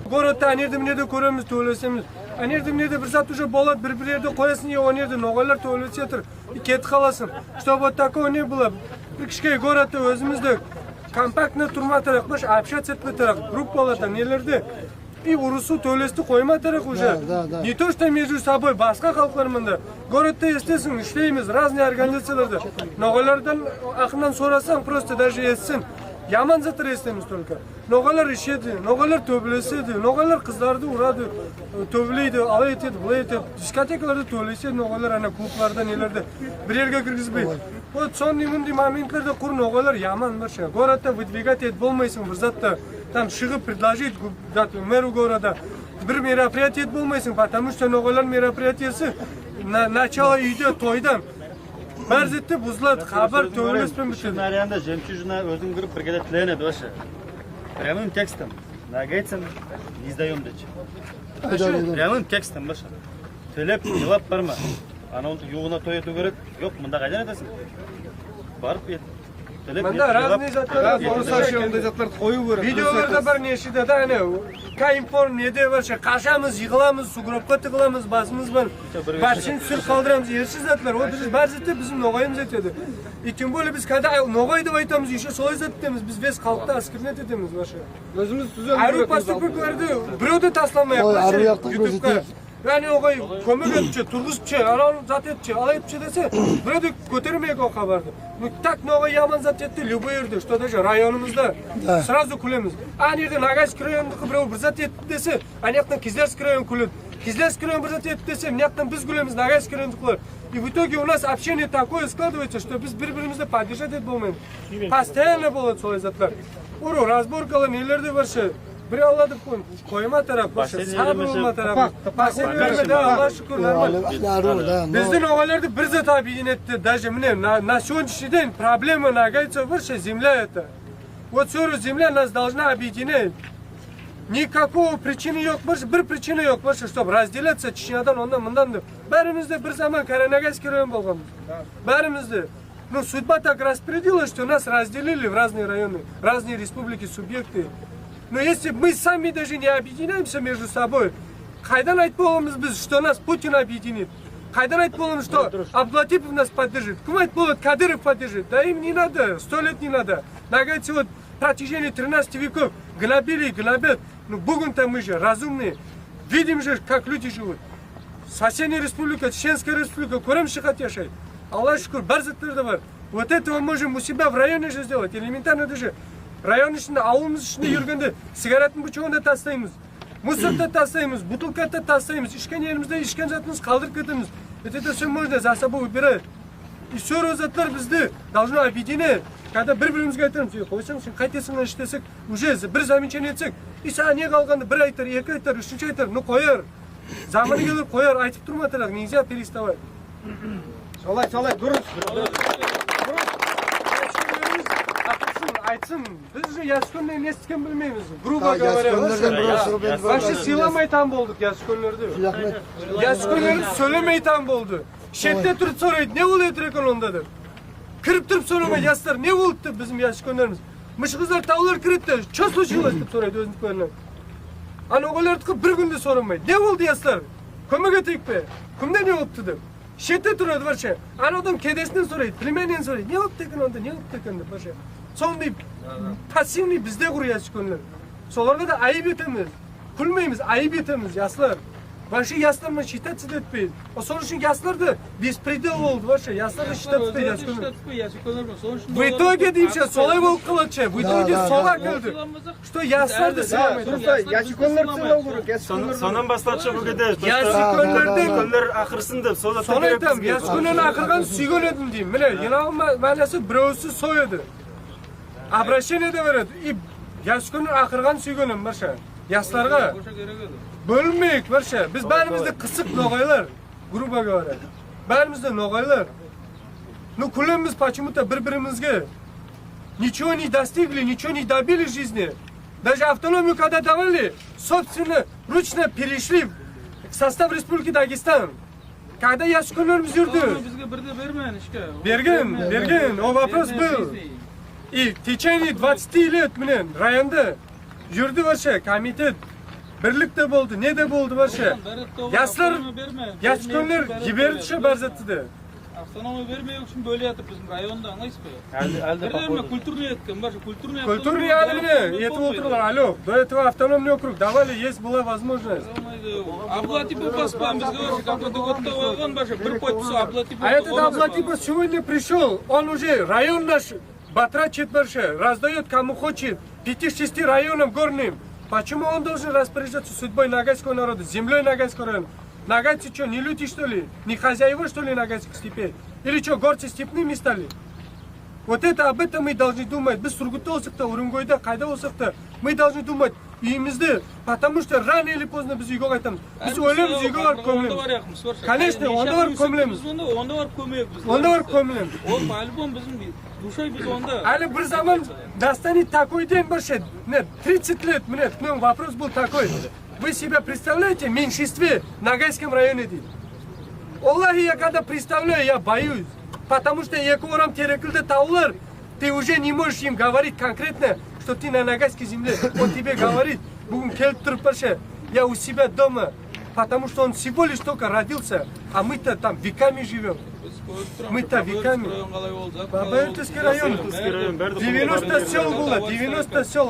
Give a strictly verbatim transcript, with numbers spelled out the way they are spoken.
Городта анерде-минерде коьремиз, тоьбелесемиз. Анерде-минерде бир зат уже болады, бир-бир ерде коясынъ, я онъ ерде ногайлар тоьбелесетир, и кетип каласынъ. Чтобы вот такого не было. Бир кишкей городта оьзимиз де компактно турма керек, баш общаться этпе керек, группаларда, нелерде. И урысув, тоьбелести койма керек уже. Да, да, да. Не то что между собой, баска халклар мунда. Городта эситесинъ, ишлеймиз, разный организацияларда. Ногайлардан акыннан сорасанъ, просто даже эситсин. Яман затлар эситемиз только. Ногайлар ишеди, ногайлар тоьбелеседи, ногайлар кыздарды урады, тоьбелейди, алай этеди, булай этеди. Дискотекаларда тоьбелеседи ногайлар, ана клубларда, нелерде. Бир ерге киргизбей. Вот сондай-мундай моментлерде кур ногайлар яман бир шей. Городта выдвигать этип болмайсынъ бир затты. Там шыгып предложить гу-, зат, мэру города. Бир мероприятие этип болмайсынъ, потому что ногайлар мероприятиеси на-, начало уьйде, тойдан. Баьри зат та бузылады, хабар, тоьбелес пен битеди. Аьриянда жемчужина оьзим кирип бир кере тилеген эди вообще. Прямым текстом. Ногайцам не сдаём деди. Прямым текстом вообще. Тилеп, йылап барма. Анавдынъ ювыгына той этуьв керек. Йок, мунда кайдан этесинъ? Барып эт. Мунда разный затлар бар. Орыс вообще ондай затларды коюв керек. Видеоларда бар, нешеде де, ана, К-информ, неде вообще, кашамыз, йыгыламыз, сугробка тыгыламыз басымыз бан. Башын суьр калдырамыз, эрши затлар. Ол биз баьри зат та бизим ногайымыз этеди. И тем более биз когда ногай деп айтамыз, ещё солай зат этемиз. Биз весь халкты осквернять этемиз вообще. Оьзимиз туьзетуьв керекпиз. Аьрув поступокларды бирев де тасламайык. Ой, вообще, аьрув яктан ютубка. Яни огай коьмек этип ше, тургызып ше, анав зат этип ше, алай этип ше десе, бирев де коьтермейик ол хабарды. Ну, так ногай яман зат этти любой ерде, что даже районымызда, да, сразу куьлемиз. Ана ерде Ногайский райондыкы бирев бир зат этти десе, ана яктан Кизлярский район куьледи. Кизлярский район бир зат этти десе, мына яктан биз куьлемиз, Ногайский райондыкылар. И в итоге у нас общение такое складывается, что биз бир-биримизди поддержать этип болмаймыз. Постоянно болады солай затлар. Урув, разборкалар, нелер де бар ше. Бир Алла деп койма тарап, сабыр болма тарап. Последнее время ше, последнее время, да, Аллага шуькир, нормально. Бизди ногайларды бир зат объединять этеди. Даже мине на, на сегодняшний день проблема ногайцев вообще земля это. Вот всё равно земля нас должна объединять. Никакого причины йок, бир, бир причина йок, бир, чтобы разделяться Чечнядан, оннан, мундан деп. Баьримиз де бир заман Караногайский район болганмыз. Баьримиз де. Ну, судьба так распорядилась, что нас разделили в разные районы, разные республики, субъекты. Но если бы мы сами даже не объединяемся между собой, кайдан айтып боламыз биз, что нас Путин объединит? Кайдан айтып боламыз, что Абдулатипов нас поддержит? Ким айтып болады, Кадыров поддержит? Да им не надо, сто лет не надо. Ногайцы вот в протяжении тринадцати веков гнобили и гнобят. Ну, буьгуьн-то мы же разумные. Видим же, как люди живут. Соседняя республика, Чеченская республика, коьремиз ше, кайтип яшайды. Аллага шуькир, бар затлар да бар. Вот этого можем у себя в районе же сделать. Элементарно даже. Район ишинде, авылымыз ишинде юргенде сигаретининъ бычагын да тастаймыз. Мусор да тастаймыз, бутылка да тастаймыз. Ишкен еримизде ишкен затымызды калдырып кетемиз. Это всё можно за собой убирать. И всё равно затлар бизди должно объединять. Когда бир-биримизге айтамыз, «Эй, койсанъ сен, кайтесинъ ана иш» десек, уже бир замечание этсек, и сага не калганда бир айтар, эки айтар, уьшинши айтар, ну, кояр. Заманы келер, кояр, айтып турма керек, нельзя переставать. Солай, солай, дурыс. Дурыс. Айтсын, айтсын. Биз же ясуьйкеннен не эситкен билмеймиз. Грубо говоря, вообще сыйламайтаган болдык ясуьйкенлерди. Ясуьйкенлерди соьйлемейтаган болды. Шетте турып сорайды, не болып ятыр экен онда деп. Кирип турып сорамайды яслар, не болыпты бизим ясуьйкенлеримиз. Мыш кызлар, тавлар киреди де, что случилось деп сорайды оьзиникилериннен. А ногайлардыкы бир куьн де сорамайды. Не болды, яслар? Коьмек этейик пе? Кимде не болыпты деп. Шетте турады вообще. Анавдан кедесиннен сорайды, племянниктен сорайды. Не болыпты экен онда, не болыпты экен деп вообще. Сондай пассивный бизде кур ясуьйкенлер. Соларга да айып этемиз. Куьлмеймиз, айып этемиз, яслар. Вообще яслар ман считаться да этпейди. Сол уьшин яслар да беспредел болды вообще. Яслар да считаться этпейди ясуьйкенлер. В итоге, дейим ше, солай болып калады ше. В итоге сога келди. Что ясларды сыйламайды. Дурыс, ясуьйкенлерди сыйлав керек. Соннан баслап ше бу ерде. Ясуьйкенлерди. Ясуьйкенлер акырсын деп, соны айтаман. Ясуьйкеннен акырганды суьйген эдим дейим. Мине, енавы маьнеси, биревиси сол эди. Обращение де береди. И ясуьйкеннен акырганды суьйгенмен вообще. Ясларга. Боьлинмейик вообще. Биз баьримиз де кысык ногайлар, грубо говоря. Баьримиз де ногайлар. Ну, куьлемиз почему-то бир-биримизге. ничего не достигли, ничего не добились в жизни. Даже автономию, когда давали, собственно, ручно перешли в состав Республики Дагестан. Когда ясуьйкенлеримиз юрди? Бизге бир де бермеген ишке. Берген, берген, ол вопрос был. И в течение двадцати лет мине районда юрди вообще комитет, бирлик те болды, не де болды вообще. Яслар, ясуьйкенлер йиберди ше бар затты да. Автономия бермеек уьшин боьле ятыр бизим районды, анълайсызба? Аьли, аьли де походу. Культурный эткен бар ше, культурный. Культурный аьли мине этип олтырлар, алло. До этого автономный округ давали, есть была возможность. Абдулатипов баспаган бизге бар ше, как-то доготта койган бар ше, бир подпись Абдулатипов. А этот Абдулатипов сегодня пришёл, он уже район наш батрачит бар ше, раздаёт кому хочет, пяти-шести районам горным. Почему он должен распоряжаться судьбой ногайского народа, землёй ногайского народа? Ногайцы чё, не люди, что ли? Не хозяева, что ли, ногайских степей? Или чё, горцы степные места ли? Вот это, об этом мы должны думать. Биз Сургутта болсак та, Уренгойда, кайда болсак та, мы должны думать уьйимизди, потому что рано или поздно биз уьйге кайтамыз. Биз оьлемиз, уьйге барып коьмилемиз. Конечно, онда барып коьмилемиз. Онда барып коьмилемиз. Ол по-любому бизим душой биз онда. Аьли бир заман настанет такой день бар ше, мине, тридцать лет, мине, ну, вопрос был такой. Вы себя представляете в меньшинстве в Ногайском районе, дейди. Оллахи, я когда представляю, я боюсь. Потому что эки орам терекли де тавлар, ты уже не можешь им говорить конкретно, что ты на ногайской земле. Он тебе говорит, буьгуьн келип турып бар ше, я у себя дома. Потому что он всего лишь только родился, а мы-то там веками живём. Мы-то веками. Бабаюртовский район. Девяносто сёл было, девяносто сёл.